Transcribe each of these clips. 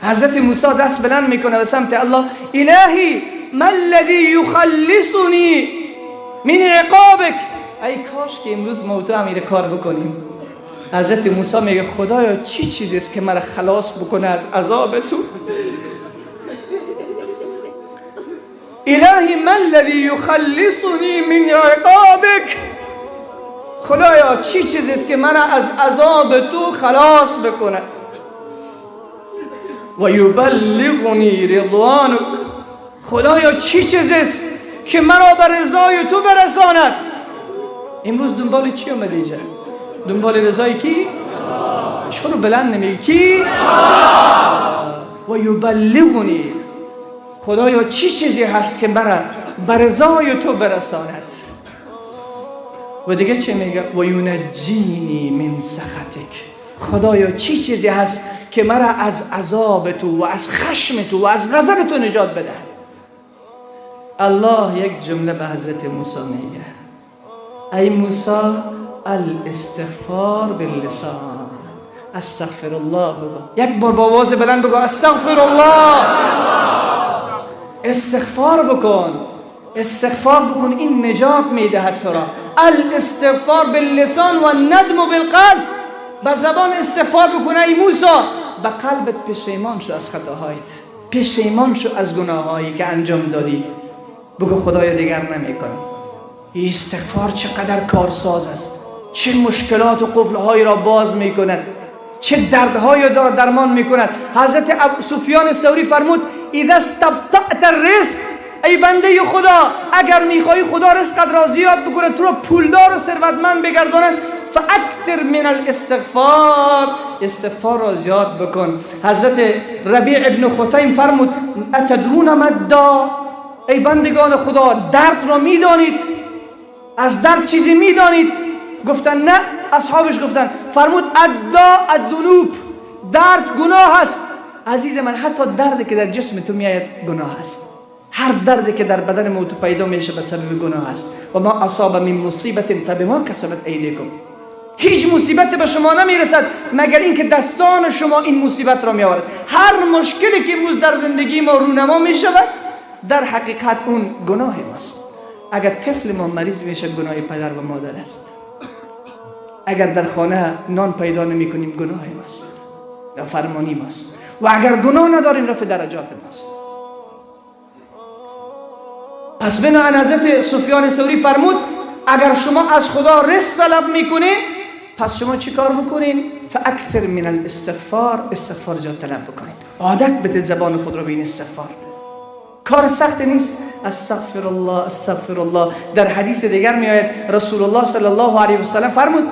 حضرت موسی دست بلند میکنه به سمت الله، الهی ما الذی یخلصنی من عقابک. ای کاش که امروز ما تو هم کار بکنیم. حضرت موسی میگه خدایا چی چیزی است که مرا خلاص بکنه از عذاب تو؟ الهی ما الذی یخلصنی من عقابک. خدایا چی چیزی است که مرا از عذاب تو خلاص بکنه؟ و یبلغنی رضوانک. خدایا چی چیزی است که مرا به رضای تو برساند؟ امروز دنبال چی اومده اینجا؟ دنبال رضای کی؟ چرا بلند نمیگی کی؟ و یبلغنی. خدایا چی چیزی هست که مرا به رضای تو برساند؟ و دیگه چه میگه؟ و ینجینی من سخطک. خدایا چی چیزی هست که مرا از عذاب تو و از خشم تو و از غضب تو نجات بدهد؟ الله یک جمله به حضرت موسی میگه، ای موسی الاستغفار باللسان، استغفر الله بگو. یک بار با آواز بلند بگو استغفر الله. استغفار بکن، استغفار بکن، این نجات میدهد تو را. الاستغفار باللسان و ندم بالقلب. به زبان استغفار بکن ای موسی، به قلبت پشیمان شو از خطاهایت، پشیمان شو از گناهایی که انجام دادی، بگو خدای دیگر نمیکنم. استغفار چقدر کارساز است، چه مشکلات و قفلهایی را باز میکند، چه دردهایی را درمان میکند. حضرت سفیان ثوری فرمود اذا استبطأت الرزق، ای بنده خدا اگر میخوای خدا رزقت را زیاد بکنه، تو را پولدار و ثروتمند بگرداند، فاکثر من الاستغفار، استغفار را زیاد بکن. حضرت ربیع ابن خثیم فرمود اتدرون ما الداء، ای بندگان خدا درد را میدانید؟ از درد چیزی میدانید؟ گفتن نه. اصحابش گفتن. فرمود الداء الذنوب، درد گناه است. عزیز من حتی دردی که در جسم تو میآید گناه است. هر دردی که در بدن ما تو پیدا میشه به سبب گناه است. و ما اصاب من مصیبت فبما کسبت ایدیکم. هیچ مصیبت به شما نمیرسد مگر اینکه دستان شما این مصیبت را میآورد. هر مشکلی که امروز در زندگی ما رونما میشود در حقیقت اون گناه ماست. اگر طفل ما مریض میشه گناه پدر و مادر است. اگر در خانه نان پیدا نمی کنیم گناه ماست، فرمانی ماست. و اگر گناه نداریم رفع درجات ماست. پس بنابراین حضرت سفیان ثوری فرمود اگر شما از خدا رزق طلب میکنین پس شما چی کار بکنین؟ فاکثر من الاستغفار، استغفار زیاد طلب بکنین. عادت بده زبان خود را به این استغفار. کار سخت نیست. استغفر الله استغفر الله. در حدیث دیگر میآید رسول الله صلی الله علیه و سلم فرمود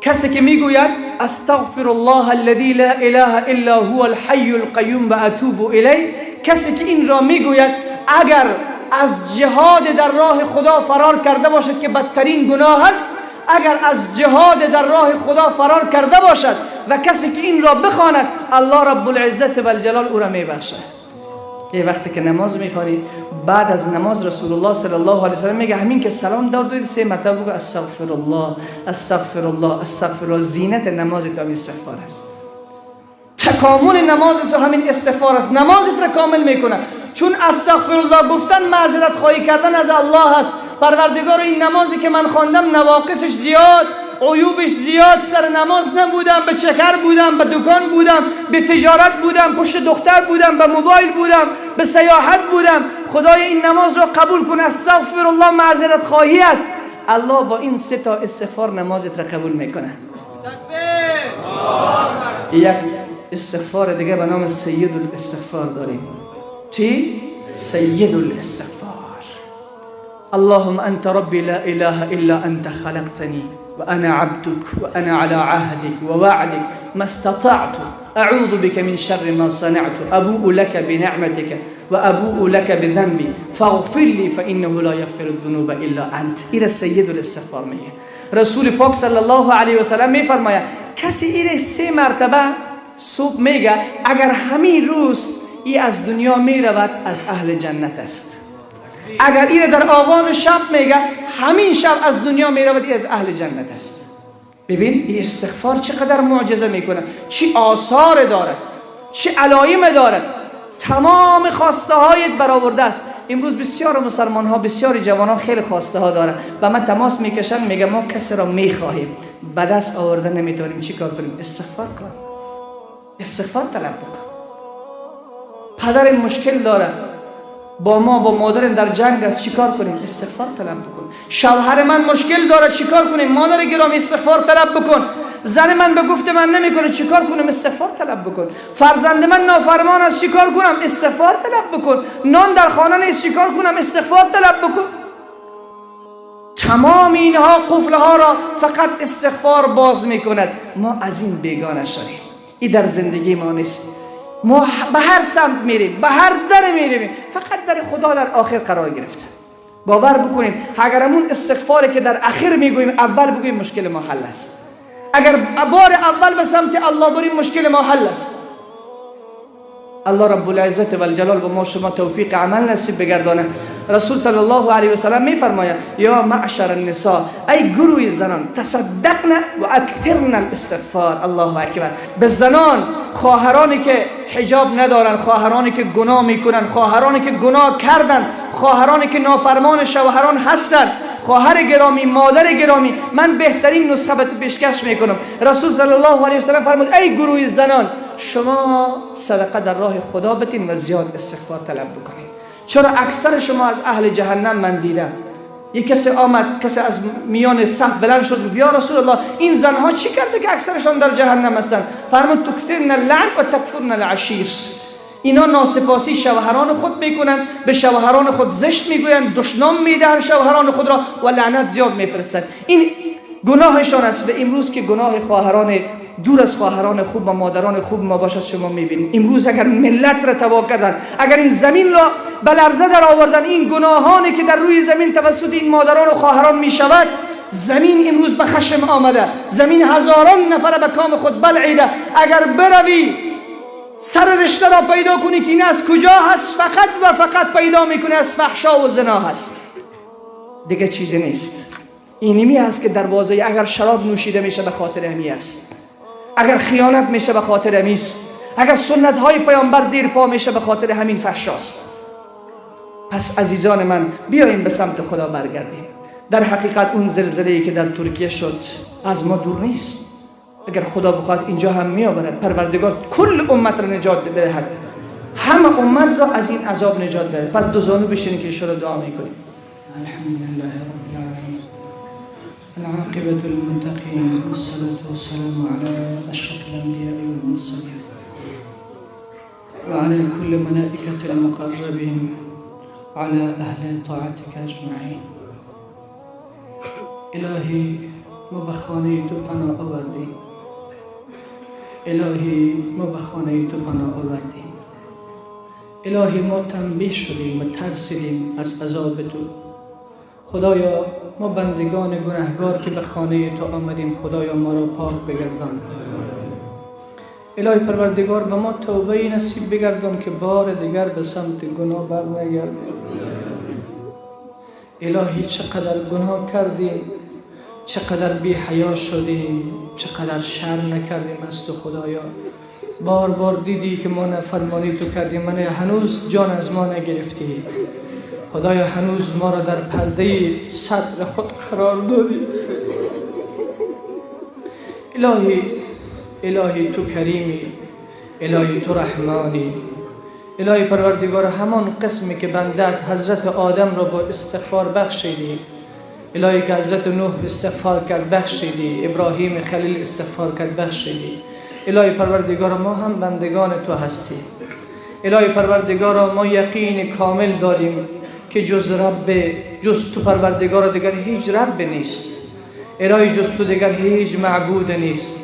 کسی که میگوید استغفر الله الذی لا اله الا هو الحی القیوم و اتوب الیه، کسی که این را میگوید اگر از جهاد در راه خدا فرار کرده باشد که بدترین گناه است، اگر از جهاد در راه خدا فرار کرده باشد و کسی که این را بخواند الله رب العزت و الجلال او را میبخشد. یه وقتی که نماز میخوانی بعد از نماز رسول الله صلی الله علیه و سلم میگه همین که سلام داد سه مرتبه بگو استغفر الله استغفر الله استغفر الله. زینت نماز تو همین استغفار است. تکامل نماز تو همین استغفار است. نمازت را کامل میکنه. چون استغفر الله گفتن معذرت خواهی کردن از الله است. پروردگار این نمازی که من خواندم نواقصش زیاد، عیوبش زیاد، سر نماز نبودم، به چکر بودم، به دکان بودم، به تجارت بودم، پشت دختر بودم، به موبایل بودم، به سیاحت بودم. خدای این نماز را قبول کن. استغفر الله معذرت خواهی است. الله با این سه تا استغفار نمازت را قبول میکنه. یک استغفار دیگه به نام سید الاستغفار داریم. چی؟ سید الاستغفار. اللهم انت ربي لا اله الا انت خلقتني وأنا عبدك وأنا على عهدك ووعدك ما استطعت أعوذ بك من شر ما صنعت أبوء لك بنعمتك وأبوء لك بذنبي فاغفر لي فإنه لا يغفر الذنوب إلا أنت. ایره سید الاستغفار میگه. رسول پاک صلی الله علیه و سلم میفرماید کسی ایره سه مرتبه صبح میگه اگر همین روز ای از دنیا میرود از اهل جنت است. اگر این در آغاز شب میگه همین شب از دنیا میرود ای از اهل جنت است. ببین این استغفار چقدر معجزه میکنه، چی آثار دارد، چه علایم دارد. تمام خواسته هایت برآورده است. امروز بسیار مسلمان ها، بسیار جوان ها خیلی خواسته ها دارن و من تماس میکشن، میگه ما کسی را میخواهیم، به دست آورده نمیتونیم، چیکار کنیم؟ استغفار کن، استغفار طلب بکن. پدر مشکل داره با ما، با مادرم در جنگ است، چیکار کنیم؟ استغفار طلب بکن. شوهر من مشکل داره، چیکار کنیم؟ مادر گرامی استغفار طلب بکن. زن من به گفت من نمیکنه، چیکار کنم؟ استغفار طلب بکن. فرزند من نافرمان است، چیکار کنم؟ استغفار طلب بکن. نان در خانه نیست، چیکار کنم؟ استغفار طلب بکن. تمام اینها قفلها را فقط استغفار باز میکند. ما از این بیگانه شدیم، این در زندگی ما نیست. ما به هر سمت میریم، به هر در میریم، فقط در خدا در آخر قرار گرفته. باور بکنید اگر همون استغفاری که در آخر میگوییم اول بگوییم، مشکل ما حل است. اگر بار اول به سمت الله بریم، مشکل ما حل است. الله رب العزت و الجلال به ما شما توفیق عمل نصیب بگردانه. رسول صلی الله علیه و سلم میفرماید یا معشر النساء، ای گروه زنان، تصدقن و اکثرن الاستغفار. الله اکبر. به زنان، خواهرانی که حجاب ندارن، خواهرانی که گناه میکنن، خواهرانی که گناه کردن، خواهرانی که نافرمان شوهران هستند، خواهر گرامی، مادر گرامی، من بهترین نسخه به تو پیشکش میکنم. رسول صلی الله علیه و سلم فرمود ای گروه زنان، شما صدقه در راه خدا بتین و زیاد استغفار طلب بکنید. چرا اکثر شما از اهل جهنم من دیدم. یک کسی آمد، کسی از میان صف بلند شد، یا رسول الله این زنها چی کرده که اکثرشان در جهنم هستند؟ فرمود تکثرن اللعن و تکفرن العشیر. اینا ناسپاسی شوهران خود میکنن، به شوهران خود زشت میگویند، دشنام میدهن شوهران خود را و لعنت زیاد میفرستند. این گناهشان است. به امروز که گناه خواهران دور از خواهران خوب و مادران خوب ما باشد، شما میبینید امروز اگر ملت را تباه کردن، اگر این زمین را به لرزه در آوردن، این گناهانی که در روی زمین توسط این مادران و خواهران میشود، زمین امروز به خشم آمده، زمین هزاران نفر به کام خود بلعیده. اگر بروی سر رشته را پیدا کنی که این از کجا هست، فقط و فقط پیدا میکنه از فحشا و زنا هست، دیگه چیزی نیست. اینمی هست که دروازه، اگر شراب نوشیده میشه به خاطر همی است، اگر خیانت میشه به خاطر همی است، اگر سنت های پیامبر زیر پا میشه به خاطر همین فحشاست. پس عزیزان من، بیاییم به سمت خدا برگردیم. در حقیقت اون زلزله‌ای که در ترکیه شد از ما دور نیست. اگر خدا بخواد اینجا هم میآورد. پروردگار کل امت را نجات بدهد، همه امت را از این عذاب نجات بده. پس دو زانو بشینید که انشاءالله دعا میکنیم. الحمد لله رب العالمین، العاقبة للمتقين، والصلاة والسلام على أشرف الأنبياء والمرسلين وعلى كل ملائكة المقربين وعلى أهل طاعتك أجمعين. الهی ما به خانه تو پناه آوردیم، الهی ما به خانه تو پناه آوردیم، الهی ما تنبیه شدیم و ترسیدیم از عذاب تو. خدایا ما بندگان گنهگار که به خانه تو آمدیم، خدایا ما را پاک بگردان. الهی پروردگار به ما توبه نصیب بگردان که بار دیگر به سمت گناه بر نگردیم. الهی چقدر گناه کردیم، چقدر بی حیا شدیم، چقدر شرم نکردیم از تو. خدایا بار بار دیدی که ما نافرمانی تو کردیم، من هنوز جان از ما نگرفتی. خدایا هنوز ما را در پرده صدر خود قرار دادی. الهی، الهی تو کریمی، الهی تو رحمانی. الهی پروردگار همان قسمی که بندت حضرت آدم را با استغفار بخشیدی، الهی که حضرت نوح استغفار کرد بخشیدی، ابراهیم خلیل استغفار کرد بخشیدی. الهی پروردگار ما هم بندگان تو هستیم. الهی پروردگار ما یقین کامل داریم که جز رب، جز تو پروردگار دیگر هیچ رب نیست. الهی جز تو دیگر هیچ معبود نیست.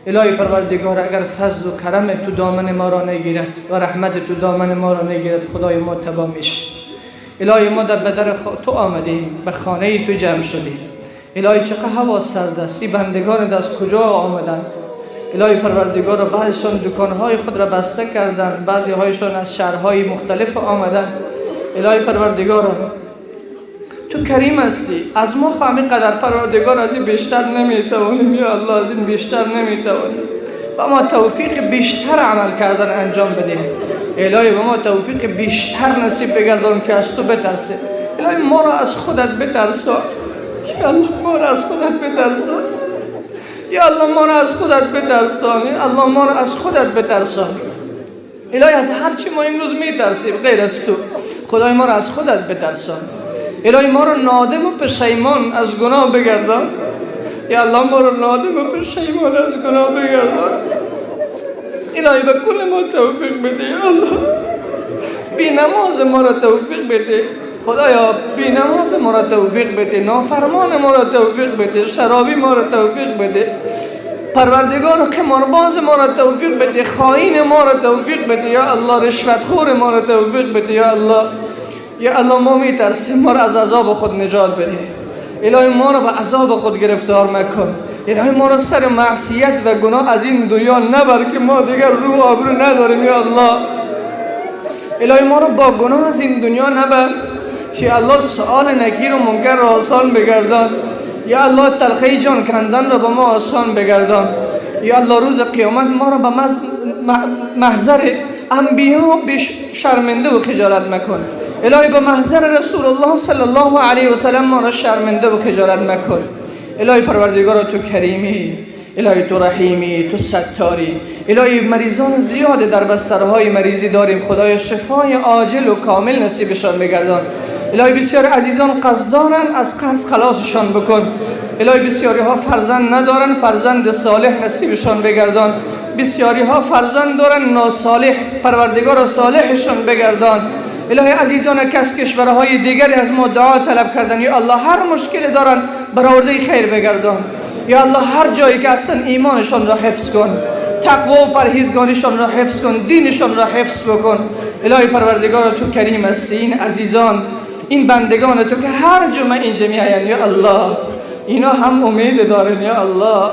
الهی پروردگار اگر فضل و کرم تو دامن ما را نگیرد و رحمت تو دامن ما را نگیرد، خدای ما تباه میشه. الهی ما در بدر تو آمدیم، به خانه تو جمع شدیم. الهی چقدر هوا سرد است، این بندگان از کجا آمدن؟ الهی پروردگار بعضیشان دکانهای خود را بسته کردند، بعضی هایشان از شهرهای مختلف آمدن. الهی پروردگار تو کریم هستی، از ما همین قدر پروردگار از این بیشتر نمیتوانیم. یا الله از این بیشتر نمیتوانیم. به ما توفیق بیشتر عمل کردن انجام بده. الهی به ما توفیق بیشتر نصیب بگردان که از تو بترسه. الهی ما را از خودت بترسان. یا الله ما را از خودت بترسان. یا الله ما را از خودت بترسان. یا الله ما را از خودت بترسان. الهی از هر چی ما امروز میترسیم غیر از تو، خدای ما را از خودت بترسان. الهی ما را نادم و پشیمان از گناه بگردان. یا الله ما را نادم و پشیمان از گناه بگردان. الهی به کل ما توفیق بده. یا الله بی نماز ما را توفیق بده. خدایا بی نماز ما را توفیق بده، نافرمان ما را توفیق بده، شرابی ما را توفیق بده، پروردگار قمارباز ما را توفیق بده، خائن ما را توفیق بده. یا الله رشوتخور ما را توفیق بده. یا الله، یا الله ما میترسیم، ما را از عذاب خود نجات بده. الهی ما را به عذاب خود گرفتار مکن. الهی ما را سر معصیت و گناه از این دنیا نبر که ما دیگر رو آبرو نداریم. یا الله الهی ما را با گناه از این دنیا نبر. یا الله سؤال نکیر و منکر را آسان بگردان. یا الله تلخی جان کندن را به ما آسان بگردان. یا الله روز قیامت ما را به محضر انبیا شرمنده و خجالت مکن. الهی به محضر رسول الله صلی الله علیه و سلم ما را شرمنده و خجالت مکن. الهی پروردگارا تو کریمی، الهی تو رحیمی، تو ستاری. الهی مریضان زیاد در بسترهای مریضی داریم، خدای شفای عاجل و کامل نصیبشان بگردان. الهی بسیار عزیزان قصد دارن، از قرض خلاصشان بکن. الهی بسیاری ها فرزند ندارن، فرزند صالح نصیبشان بگردان. بسیاری ها فرزند دارن ناصالح، پروردگار صالحشان بگردان. الهی عزیزان که از کشورهای دیگری از ما دعا طلب کردن، یا الله هر مشکل دارن برآورده خیر بگردان. یا الله هر جایی که هستن ایمانشان را حفظ کن، تقوا و پرهیزگاریشان را حفظ کن، دینشان را حفظ بکن. الهی پروردگار تو کریم هستی، این عزیزان، این بندگان تو که هر جمعه اینجا میآیند، یا الله اینا هم امید دارن. یا الله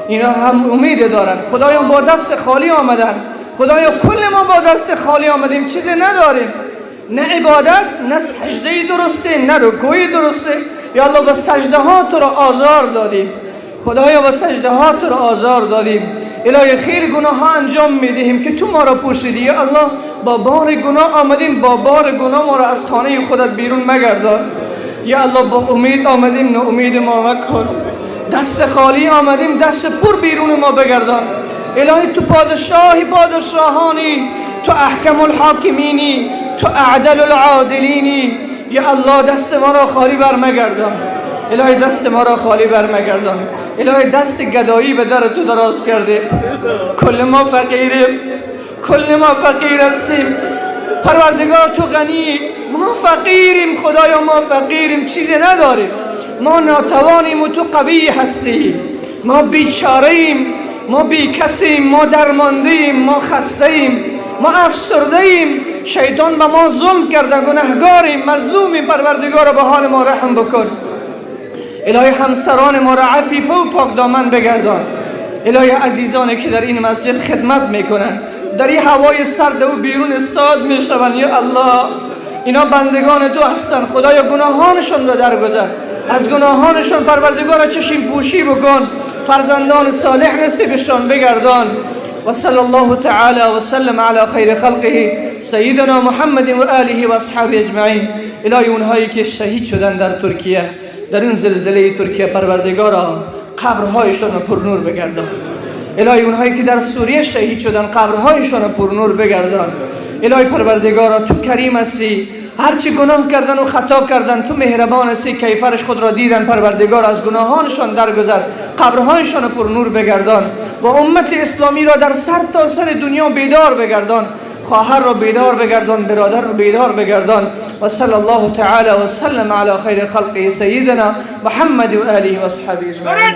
اینا هم امید دارن. خدایا با دست خالی آمدن، خدایا کل ما با دست خالی آمدیم، چیزی نداریم، نه عبادت، نه سجده درسته، نه رکوع درسته. یا الله با سجده ها تو را آزار دادیم، خدایا با سجده ها تو را آزار دادیم. الهی خیلی گناه ها انجام میدهیم که تو ما را پوشیدی. یا الله با بار گناه آمدیم، با بار گناه ما را از خانه خودت بیرون مگردان. یا الله با امید آمدیم، نه امید ما مکن. دست خالی آمدیم، دست پر بیرون ما بگردان. الهی تو پادشاهی پادشاهانی، تو احکم الحاکمینی، تو اعدل العادلینی. یا الله دست ما را خالی بر مگردان. الهی دست ما را خالی بر مگردان. الهی دست گدایی به در تو دراز کرده. کل ما فقیریم، کل ما فقیر هستیم. پروردگار تو غنی، ما فقیریم. خدایا ما فقیریم، چیزی نداریم، ما ناتوانیم و تو قوی هستی. ما بیچاره ایم، ما بی کسیم، ما درمانده ایم، ما خسته ایم، ما افسرده ایم. شیطان به ما ظلم کرده، گناهگاریم، مظلومیم. پروردگار به حال ما رحم بکن. الهی همسران ما را عفیفه و پاک دامن بگردان. الهی عزیزانی که در این مسجد خدمت میکنن، در این هوای سرد و بیرون استاد میشوند، یا الله اینا بندگان تو هستن. خدایا گناهانشون را درگذر، از گناهانشون پروردگار چشم پوشی بکن، فرزندان صالح نصیبشان بگردان. و صلی الله تعالی و سلم علی خیر خلقه سیدنا محمد و آله و اصحابه اجمعین. الهی اونهایی که شهید شدن در ترکیه، در این زلزله ترکیه، پروردگارا قبرهایشان را پر نور بگردان. الهی اونهایی که در سوریه شهید شدن، قبرهایشان را پر نور بگردان. الهی پروردگارا تو کریم هستی، هرچی گناه کردن و خطا کردن تو مهربان هستی، کیفرش خود را دیدن. پروردگار از گناهانشان درگذر، قبرهایشان پر نور بگردان و امت اسلامی را در سر تا سر دنیا بیدار بگردان. خواهر را بیدار بگردان، برادر را بیدار بگردان. و صلی الله تعالی و سلم علی خیر خلقه سیدنا محمد و آله و اصحابه اجمعین.